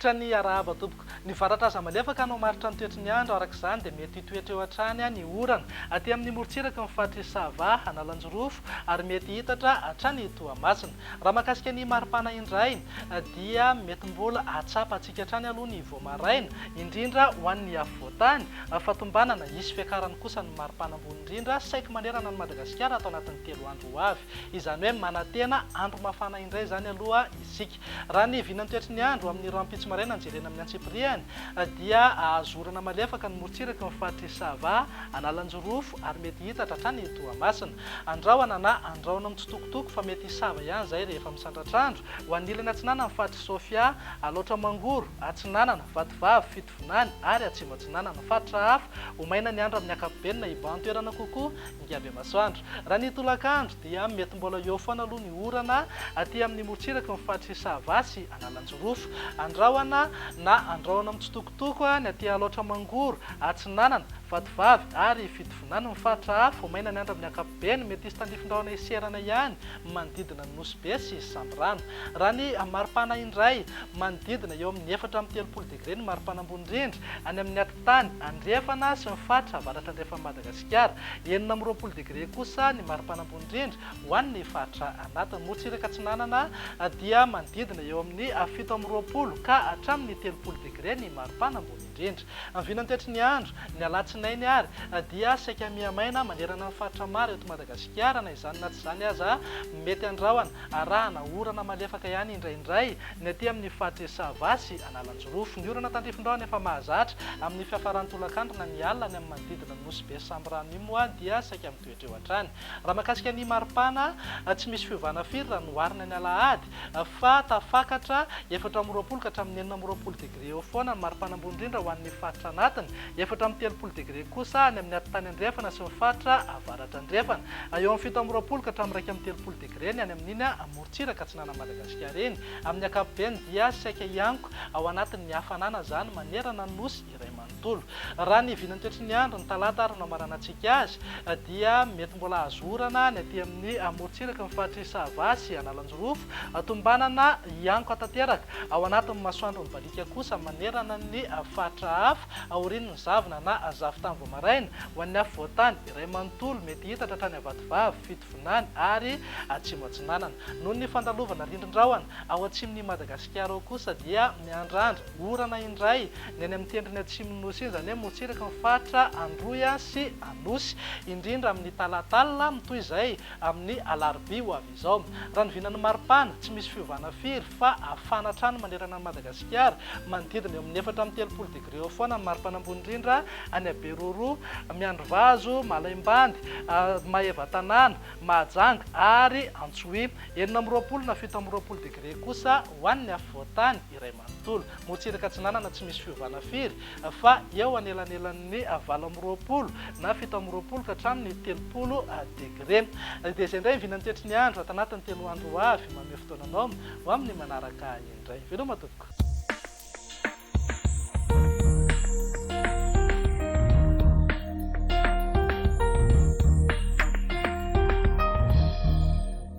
Manolotra ny arahaba tompoko. Ny varatra aza malefaka no hamaritra ny toetry ny andro, araka izany dia mety hitoetra eo hatrany ny orana aty amin'ny morontsiraky ny faritr'i Sava, Analanjirofo ary mety hitatra hatrany Toamasina. Raha mahakasika ny maripana indray dia mety mbola hahatsapa hatsiaka hatrany aloha ny vao maraina, indrindra ho an'ny afovoantany, fa tombanana hisy fiakarany kosa ny maripana ambony indrindra saiky manerana an'i Madagasikara ato anatin'ny telo andro ho avy. Izany hoe manantena andro mafana indray izany aloha isika. Raha ny vinan'ny toetry ny andro amin'ny rahampitso maraina no jerena amin'ny antsipiriany dia hahazo orana malefaka ny morontsiraky ny faritr'i Sava, Analanjirofo ary mety hitatra hatrany Toamasina. Andrahona na andrahona mitsitokotoko fa mety hisava ihany izay rehefa misandratr'andro ho an'ny ilany atsinanan'ny faritr'i Sofia, Alaotra Mangoro, Atsinanana, Vatovavy, Fitovinany ary Atsimo Atsinanana. Faritra hafa, ho maina ny andro amin'ny ankapobeny na hibahan-toerana kokoa Ingahy Bemasoandro. Raha ny tolakandro dia mety mbola eo foana aloha ny orana aty amin'ny morontsiraky ny faritr'i Sava sy Analanjirofo. Andrahona na andrahona mitsitokotoko ny aty Alaotra Mangoro, Atsinanana, Vatovavy ary Fitovinany ny faritra hafa. Ho maina ny andro amin'ny ankapobeny, mety hisy tandrifin-drahona hiserana ihany manodidina ny Nosy Be sy Sambirano. Raha ny maripana indray, manodidina eo amin'ny 34 degre ny maripana ambony indrindra any amin'ny atitany andrefana sy ny faritra avaratra andrefan'i Madagasikara. 26 degre kosa ny maripana ambony indrindra ho an'ny faritra anatiny. Morontsiraka atsinanana dia manodidina eo amin'ny 27 ka hatramin'ny 30 degre ny maripana ambony indrindra. Ny vinantoetry ny andro, ny alatsinainy ary, dia saika miha-maina manerana ny faritra maro eto Madagasikara, na izany na tsy izany aza, mety andrahona arahana orana malefaka ihany indraindray ny aty amin'ny faritr'i Sava sy Analanjirofo. Ny orana tandrifin-drahona efa mahazatra amin'ny fiafaran'ny tolakandro na ny alina any amin'ny manodidina ny Nosy Be sy Sambirano iny moa dia saika mitoetra eo hatrany. Raha mahakasika ny maripana, tsy misy fiovana firy raha noharina ny alahady fa tafakatra 24 ka hatramin'ny 26 degre eo foana ny maripana ambony indrindra ho an'ny faritra anatiny, 34 degre kosa any amin'ny atitany andrefana sy ny faritra avaratra andrefana. Eo amin'ny 27 ka hatramin'ny 31 degre ny any amin'iny morontsiraka atsinanan'i Madagasikara iny. Amin'ny ankapobeny dia saika hiankoka ao anatin'ny hafanana izany manerana ny Nosy iray manontolo. Raha ny vinan'ny toetry ny andro, ny talata ary no hamaranantsika azy, dia mety mbola hahazo orana ny aty amin'ny morontsiraky ny faritr'i Sava sy Analanjirofo, tombanana hiankoka tanteraka ao anatin'ny masoandro mibaliaka kosa manerana ny faritra hafa aorian'ny zavona na zavon-tany vao maraina, ho an'ny afovoan-tany iray manontolo, mety hitatra hatrany Vatovavy, Fitovinany ary Atsimo Atsinanana. Noho ny fandalovana rindrin-drahona ao atsimon'i Madagasikara ao kosa dia miandrandra orana indray ny any amin'ny tendrony atsimon'ny Nosy iny, izany hoe morontsiraky ny faritra Androy sy Anosy, indrindra amin'ny talata alina, mitohy izay amin'ny alarobia ho avy izao. Raha ny vinan'ny maripana, tsy misy fiovana firy fa hafana hatrany manerana an'i Madagasikara, manodidina eo amin'ny 34 degre eo foana ny maripana ambony indrindra any Beroroha, Miandrivazo, Malaimbandy, Maevatanàna, Mahajanga ary Antsohihy. 26 na 27 degre kosa ho an'ny afovoan-tany iray manontolo. Morontsiraka Atsinanana tsy misy fiovana firy fa eo anelanelan'ny 28 na 27 ka hatramin'ny 30 degre. Dia izay indray ny vinan'ny toetry ny andro ato anatin'ny telo andro ho avy. Manome fotoana anao ho amin'ny manaraka indray. Veloma tompoko.